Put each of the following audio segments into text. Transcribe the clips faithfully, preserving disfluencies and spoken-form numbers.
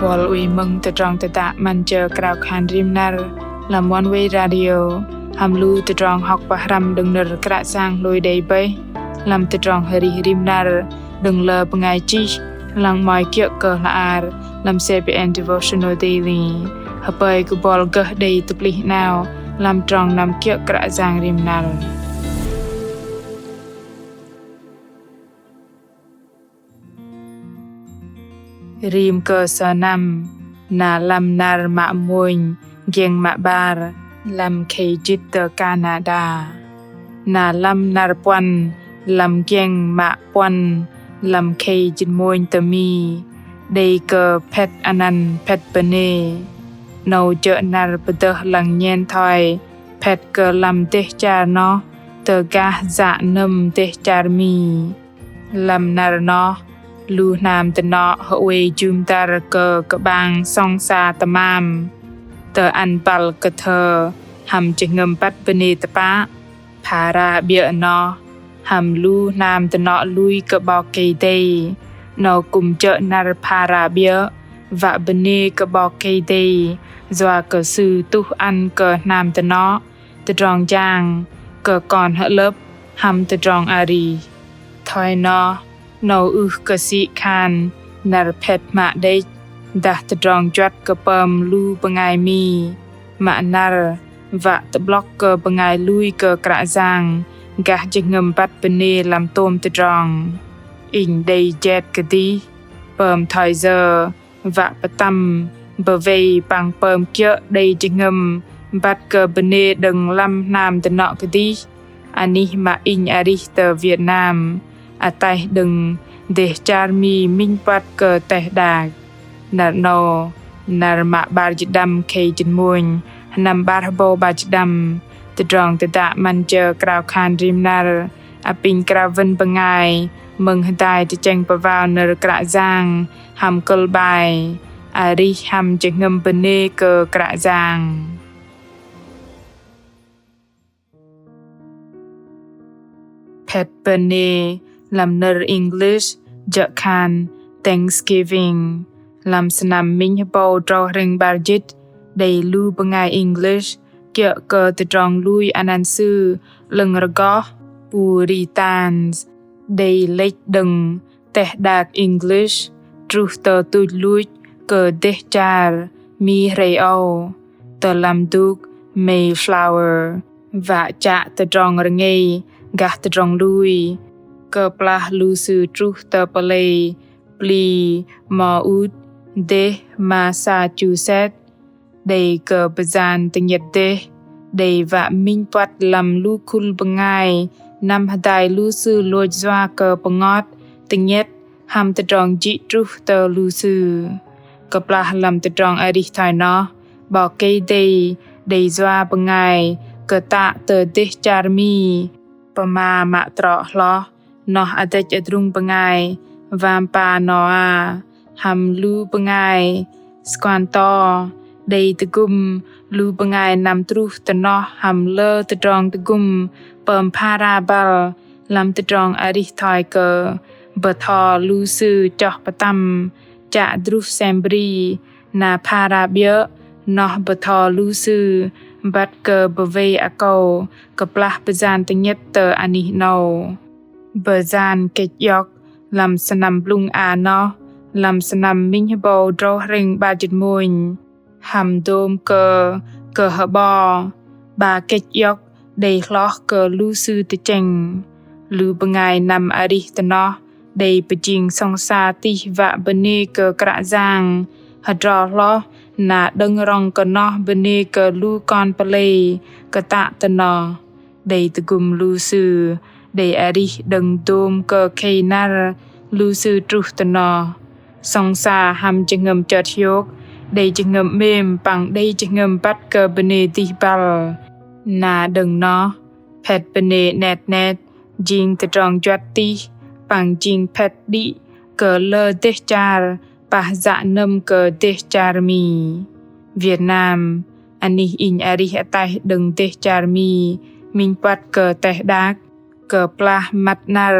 Bol ui mơ̆ng tơdrong tơdă 'Măn Jơ Krao Khan Rim Năr lăm One Way Radio hăm lu tơdrong hŏk pơhrăm đơ̆ng nơ̆r Kră Yang hlôi đei bơih lăm tơdrong arih rim năr đơ̆ng lơ bơngai chih, lăng mă kiơ̆ kơ hla ar lăm C B N Devotional Daily. Hơpơi kơ bol gơh đei tơplih 'nao lăm trong năm kiơ̆ Kră Yang rim năr. Rim kơ sơnăm, na lăm năr mă mônh, giĕng mă 'bar, lăm khei jĭt tơ Canada. Na lăm năr puăn, lăm giĕng mă puăn, lăm khei jĭt mônh tơ Mi, đei kơ phĕt anăn phĕt bơnê. 'Nâu jơ̆ năr pơdơh lăng nhen thoi phĕt kơ lăm dêh char noh tơ gah yă nơ̆m dêh char Mi. Lăm năr noh, lu hnam dơnŏ hơwei jŭm dăr kơ kơ'bang sŏng sa tơmam, tơ ăn băl kơthơ hăm jơhngơ̆m băt bơnê tơpă. Phara 'biơ̆ noh, hăm lu hnam dơnŏ lui kơ 'Bok Kei-Dei. 'Nâu kư̆m jơ̆ năr phara 'biơ̆ wă bơnê kơ 'Bok Kei-Dei yua kơ Sư tuh ăn kơ hnam dơnŏ tơdrong jang kơ kon hơlơ̆p hăm tơdrong arih. Thoi noh, 'nâu ưh kơ sĭ khan năr phĕt hmă đĕch, dah tơdrong juăt kơ pơm lu bơngai Mi, mă năr wă tơ'blŏk kơ bơngai lui kơ Kră Yang gah jơhngơ̆m băt bơnê lăm tôm tơdrong. Inh đei jet kơdih, pơm thoi yơ wă pơtăm bơwei păng pơm kiơ̆ đei jơhngơ̆m băt kơ bơnê đơ̆ng lăm hnam dơnŏ kơdih. Anih mă inh arih tơ Việt Nam, ataih đơ̆ng dêh char Mi minh puăt kơ teh đak. Năr 'nâu, năr mă 'bar jĭt đăm khei jĭt mônh, sơnăm 'bar hơbâu 'bar jĭt đăm, tơdrong tơdă 'Măn Jơ Krao Khan Rim Năr apinh krao wơ̆n bơngai mơ̆ng hơdai tơchĕng pơwao nơ̆r Kră Yang hăm kơ̆l bai: Arih hăm jơhngơ̆m bơnê kơ Kră Yang. Phĕt bơnê lăm nơ̆r English jơ̆ khan Thanksgiving. Lăm sơnăm minh hơbâu drâu hrĕng 'bar jĭt, đei lu bơngai English kiơ̆ kơ tơdrong lui anăn sư 'lơ̆ng rơgoh Puritans, đei lĕch đơ̆ng teh đak English truh tơ tuch luch kơ dêh char Mi hrei âu, tơ lăm dŭk Mayflower, wă chă tơdrong rơngei gah tơdrong lui. Kơplah lu sư truh tơ pơlei Plymouth, dêh Massachusetts, đei kơ bơyan tơngiĕt dêh, đei wă minh puăt lăm lu khul bơngai năm hơdai lu sư lôch yua kơ pơngot tơngiĕt hăm tơdrong jĭ truh tơ lu sư. Kơplah lăm tơdrong arih thoi noh, 'Bok Kei-Dei đei yua bơngai kơtă tơ dêh char Mi, pơma mă trŏ hloh noh adrĕch adrung bơngai wampa Nôa hăm lu bơngai Squanto, đei tơgŭm lu bơngai năm truh tơ noh hăm lơ tơdrong tơgŭm pơm phara băl lăm tơdrong arih thoi kơ bơtho lu sư choh pơtăm chă druh sem bri, na phara 'biơ̆ noh bơtho lu sư băt kơ bơwei akâu kơplah bơyan tơngiĕt tơ anih 'nâu. Bơyan kĕch iŏk lăm sơnăm blŭng a noh, lăm sơnăm minh hơbâu drâu hrĕng 'bar jĭt mônh, hăm dôm kơ kơ hơ'bo, 'ba kĕch iŏk đei hloh kơ lu sư tơchĕng. Lu bơngai năm arih tơ noh đei pơjing sŏng sa tih wă bơnê kơ Kră Yang hơdrol hloh, na đơ̆ng rŏng kơ noh bơnê kơ lu kon pơlei kơtă tơ noh. Đei tơgŭm lu sư đei arih đơ̆ng dôm kơ khei năr lu sư truh tơ noh. Sŏng sa hăm jơhngơ̆m chơt hiôk, đei jơhngơ̆m 'mêm păng đei jơhngơ̆m băt kơ bơnê dih băl. Na đơ̆ng noh, phĕt bơnê 'net 'net jing tơdrong juăt tih păng jing phĕt đĭ kơ lơ dêh char pah yă nơ̆m kơ dêh char Mi. Việt Nam, anih inh arih ataih đơ̆ng dêh char Mi, minh puăt kơ teh đak, kơplah măt năr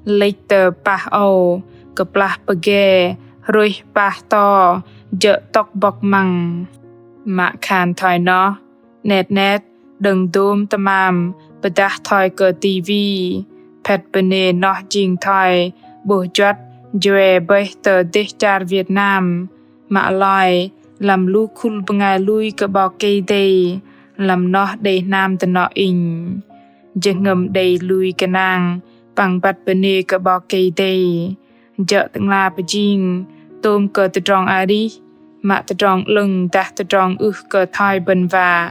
lĕch tơ pah âu, kơplah pơge rôih pah to jơ̆ tŏk bŏk măng. Mă khan thoi noh, 'net 'net đơ̆ng dôm tơmam pơdah thoi kơ tivi, phet bơnê noh jing thoi 'bôh juăt jue bơih tơ dêh char Việt Nam. Mă loi lăm lu khul bơngai lui kơ 'Bok Kei-Dei, lăm noh đei hnam dơnŏ inh. Jơhngơ̆m đei lui gơnang păng băt bơnê kơ 'Bok Kei-Dei, jơ̆ Tơ'ngla pơjing tôm kơ tơdrong arih, mă tơdrong 'lơ̆ng dah tơdrong ưh kơ thoi bơ̆n wă.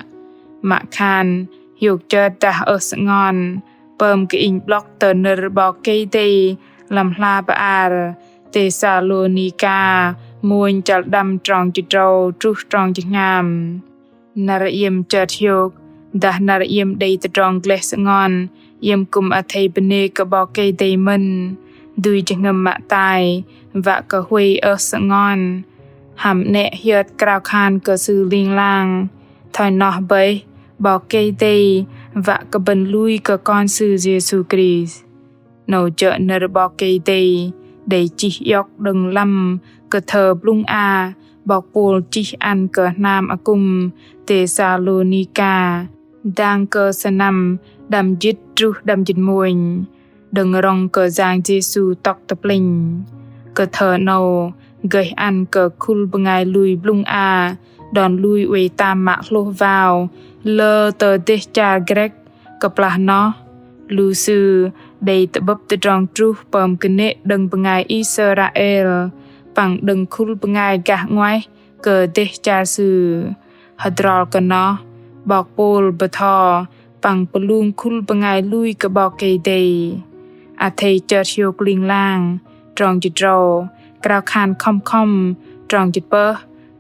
Mă khan hiôk chơt dah ơh sơngon, pơm kơ inh 'blŏk tơ nơ̆r 'Bok Kei-Dei lăm hla bơar Têsalônika mônh chăl đăm trong jĭt tơdrâu truh trong jĭt tơhngam. Năr iĕm chơt hiôk dah năr iĕm đei tơdrong gleh sơngon, iĕm kư̆m athei bơnê kơ 'Bok Kei-Dei mơ̆n. Dui jơhngơ̆m mă tai wă kơ huay ơh sơngon, hăm 'nĕ hiơt krao khan kơ Sư ling lang. Thoi noh bơih, 'Bok Kei-Dei wă kơ bơ̆n lui kơ Kon Sư Yêsu Krist. 'Nâu jơ̆ nơ̆r 'Bok Kei-Dei đei chih iŏk đơ̆ng lăm kơthơ blŭng a 'bok Pôl chih ăn kơ hnam akŭm Têsalônika, dang kơ sơnăm đăm jĭt truh đăm jĭt mônh, đơ̆ng rŏng kơ Yang Yêsu tŏk tơ plĕnh. Kơthơ 'nâu gơih ăn kơ khul bơngai lui blŭng a đon lui oei tam mă hlôh wao lơ tơ dêh char Grĕk. Kơplah noh, lu sư đei tơ'bơ̆p tơdrong truh pơm kơnê̆ đơ̆ng bơngai Israel păng đơ̆ng khul bơngai gah 'nguaih kơ dêh char sư. Hơdrol kơ noh, 'bok Pôl bơtho păng pơlung khul bơngai lui kơ 'Bok Kei-Dei. Athei chơt hiôk ling lang, trong jĭt tơdrâu, krao khan khŏm khŏm, trong jĭt tơpơh,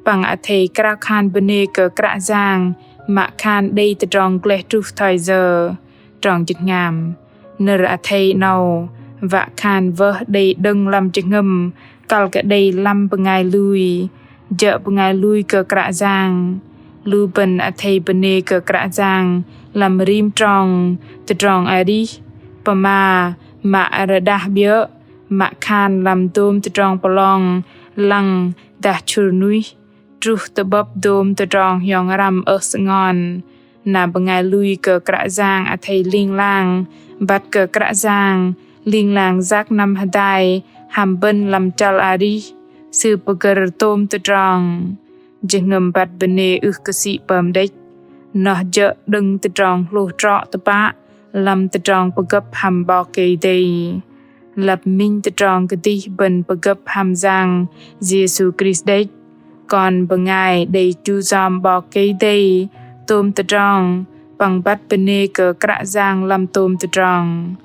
păng athei krao khan bơnê kơ Kră Yang, mă khan đei tơdrong gleh truh thoi yơ, trong jĭt tơhngam. Nơ̆r athei 'nâu wă khan wơh đei đơ̆ng lăm jơhngơ̆m kăl kơ đei lăm bơngai lui, jơ̆ bơngai lui kơ Kră Yang. Lu bơ̆n athei bơnê kơ Kră Yang lăm rim trong tơdrong arih, pơma mă rơđah 'biơ̆, mă khan lăm dôm tơdrong pơlong lăng dah chŭr nuih, truh tơ'bơ̆p dôm tơdrong hiong răm ơh sơngon. Na bơngai lui kơ Kră Yang athei ling lang, băt kơ Kră Yang ling lang yak năm hơdai hăm bơ̆n lăm chăl arih, Sư pơgơ̆r tôm tơdrong. Jơhngơ̆m băt bơnê ưh kơ sĭ pơm đĕch. Noh jơ̆ đơ̆ng tơdrong hlôh trŏ tơpă lăm tơdrong pơgơ̆p hăm 'Bok Kei-Dei. Lăp minh tơdrong kơdih bơ̆n pơgơ̆p hăm Yang Yêsu Krist đĕch, kon bơngai đei chu yom 'Bok Kei-Dei tôm tơdrong, păng băt bơnê kơ Kră Yang lăm tôm tơdrong.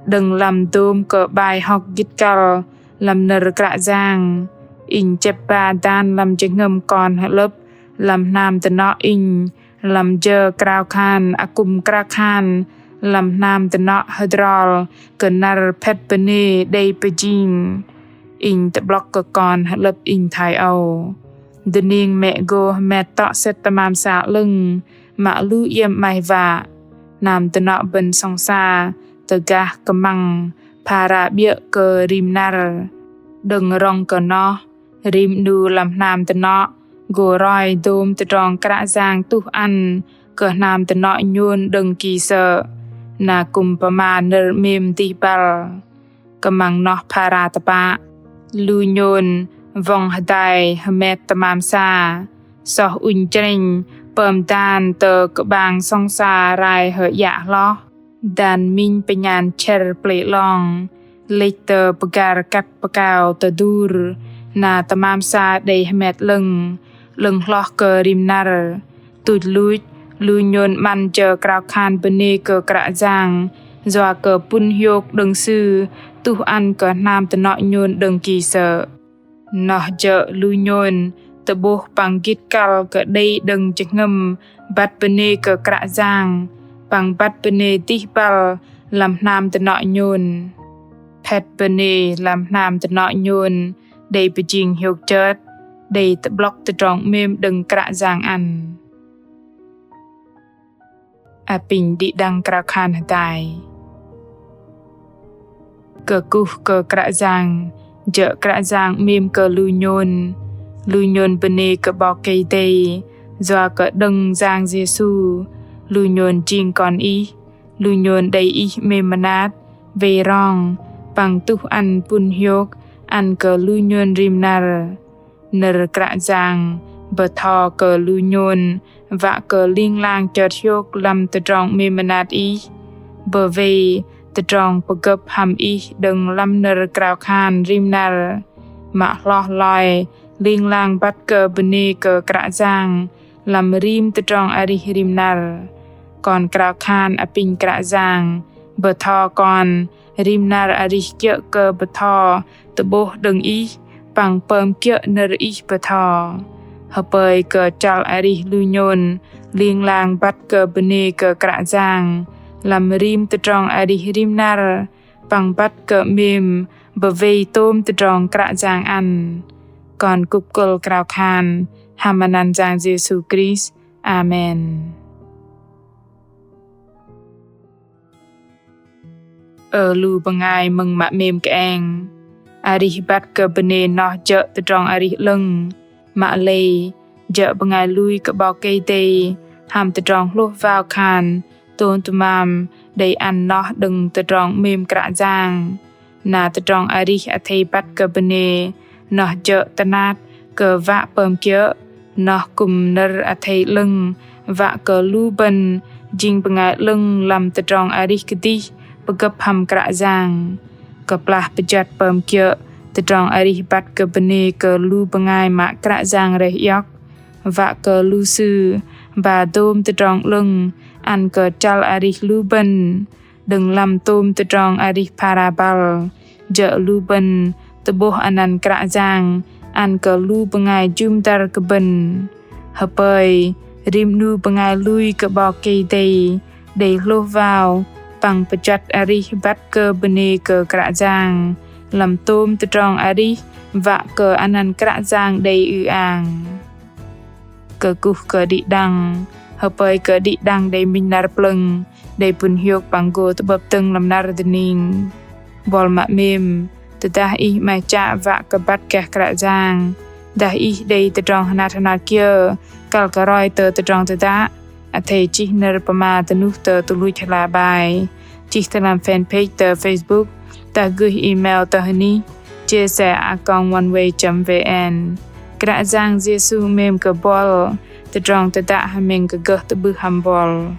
Đơ̆ng lăm dôm kơ 'bai hŏk gĭt kăl lăm nơ̆r Kră Yang, inh chĕp ba dan lăm jơhngơ̆m kon hơ'lơ̆p lăm hnam dơnŏ inh, lăm jơ krao khan akŭm krao khan lăm hnam dơnŏ hơdrol kơ năr phet bơnê đei pơjing. Inh tơ'blŏk kơ kon hơ'lơ̆p inh thoi âu: Dơning mĕ gô hơmet tŏ sĕt tơmam sa 'lơ̆ng, mă lu iĕm 'maih wă. Hnam dơnŏ bơ̆n sŏng sa tơgah kơmăng phara 'biơ̆ kơ rim năr. Đơ̆ng rŏng kơ noh, rim 'nu lăm hnam dơnŏ gô roi dôm tơdrong Kră Yang tuh ăn kơ hnam dơnŏ nhôn đơ̆ng ki sơ̆, na kư̆m pơma nơ̆r 'mêm dih băl. Kơmăng noh phara tơpă, lu nhôn wŏng hơdai hơmet tơmam sa, soh ŭnh chrĕnh pơm dan tơ kơ'bang sŏng sa rai hơ'yă hloh. Dan minh pơnhan chĕr plei 'long, lĕch tơ pơgar kăt pơkao tơdur, na tơmam sa đei hơmet 'lơ̆ng, 'lơ̆ng hloh kơ rim năr. Tuch luch, lu nhôn 'măn jơ krao khan bơnê kơ Kră Yang, yua kơ pŭn hiôk đơ̆ng Sư tuh ăn kơ hnam dơnŏ nhôn đơ̆ng ki sơ̆. Noh jơ̆ lu nhôn tơ'bôh păng gĭt kăl kơ đei đơ̆ng jơhngơ̆m băt bơnê kơ Kră Yang, păng băt bơnê dih băl lăm hnam dơnŏ nhôn. Phet bơnê lăm hnam dơnŏ nhôn đei pơjing hiôk chơt, đei tơ'blŏk tơdrong 'mêm đơ̆ng Kră Yang ăn. Apinh đĭ đăng krao khan hơdai. Kơkuh kơ Kră Yang, Jơ̆ Kră Yang 'mêm kơ lu nhôn, lu nhôn bơnê kơ 'Bok Kei-Dei, yua kơ đơ̆ng Yang Yêsu, lu nhôn jing kon Ih, lu nhôn đei Ih 'mêm mơnat, wei rong, păng tuh ăn pŭn hiôk, ăn kơ lu nhôn rim năr. Nơ̆r Kră Yang bơtho kơ lu nhôn, wă kơ ling lang chơt hiôk lăm tơdrong 'mêm mơnat Ih. Bơ wei tơdrong pơgơ̆p hăm Ih đơ̆ng lăm nơ̆r krao khan rim năr. Mă hloh loi, ling lang băt kơ bơnê kơ Kră Yang, lăm rim tơdrong arih rim năr. Kon krao khan apinh Kră Yang, bơtho kon, rim năr arih kiơ̆ kơ bơtho, tơ'bôh đơ̆ng Ih, păng pơm kiơ̆ nơ̆r Ih bơtho. Hơpơi kơ chăl arih lu nhôn, ling lang băt kơ bơnê kơ Kră Yang, lăm rim tơdrong arih rim năr, păng băt kơ 'mêm, bơ wei tôm tơdrong Kră Yang ăn. Kon kŭp kơ̆l krao khan, hăm anăn Yang Yêsu Krist. Amen. Ơ lu bơngai mơ̆ng mă 'mêm kơeng. Arih băt kơ bơnê noh jơ̆ tơdrong arih 'lơ̆ng. Mă lei, jơ̆ bơngai lui kơ 'Bok Kei-Dei, hăm tơdrong hlôh wao khan, tôm tơmam, đei ăn noh đơ̆ng tơdrong 'mêm Kră Yang. Na tơdrong arih athei băt kơ bơnê, noh jơ̆ tơnap kơ wă pơm kiơ̆, noh kư̆m nơ̆r athei 'lơ̆ng, wă kơ lu bơ̆n jing bơngai 'lơ̆ng lăm tơdrong arih kơdih pơgơ̆p hăm Kră Yang. Kơplah pơjăt pơm kiơ̆, tơdrong arih băt kơ bơnê kơ lu bơngai mă Kră Yang rơih iŏk, wă kơ lu sư ba dôm tơdrong 'lơ̆ng ăn kơ chăl arih lu bơ̆n. Đơ̆ng lăm tôm tơdrong arih phara băl, jơ̆ lu bơ̆n tơ'bôh anăn Kră Yang ăn kơ lu bơngai jŭm dăr kơ bơ̆n. Hơpơi, rim 'nu bơngai lui kơ 'Bok Kei-Dei, đei hlôh wao, păng pơjăt arih băt kơ bơnê kơ Kră Yang, lăm tôm tơdrong arih, wă kơ anăn Kră Yang đei ư-ang. Kơkuh kơ đĭ đăng, hơpơi kơ đĭ đăng đei minh năr plơ̆ng, đei pŭn hiôk păng gô tơ'bơ̆p dơ̆ng lăm năr dơning. Buăl mă 'mêm, tơdah ih 'maih chă wă kơ băt gah Kră Yang, dah ih đei tơdrong hơnat hơnat kiơ, kăl kơ roi tơ tơdrong tơdă, athei chih nơ̆r pơma dơnuh tơ tuch luch hla bơar. Chih tơ lăm fanpage tơ Facebook, dah gửi email tơ hơnih J S A a còng oneway chấm V N. Kră Yang Yêsu 'mêm kơ buăl, tơdrong tơdă hơmĕng kơ gơh tơ'bưh hăm buăl.